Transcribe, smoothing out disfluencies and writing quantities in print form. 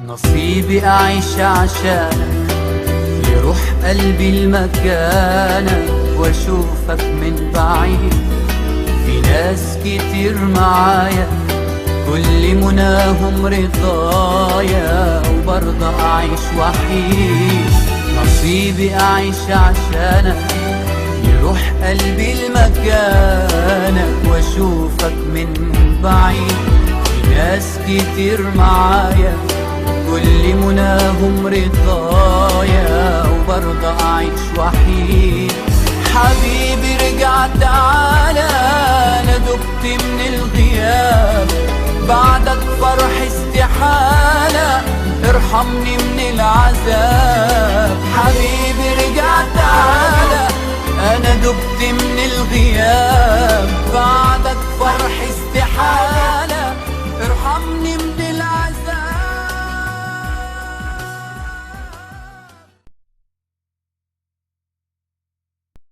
نصيبي أعيش عشانك، يروح قلبي لمكانك وأشوفك من بعيد. في ناس كتير معايا كل مناهم رضايا، وبرضه أعيش وحيد. نصيبي أعيش عشانك، يروح قلبي لمكانك وأشوفك من بعيد. في ناس كتير معايا كل مناهم رضايا، وبرضه أعيش وحيد. حبيبي رجع تعالى، أنا دبت من الغياب، بعدك فرح استحالة، ارحمني من العذاب. حبيبي رجع تعالى، أنا دبت من الغياب، بعدك فرح استحالة.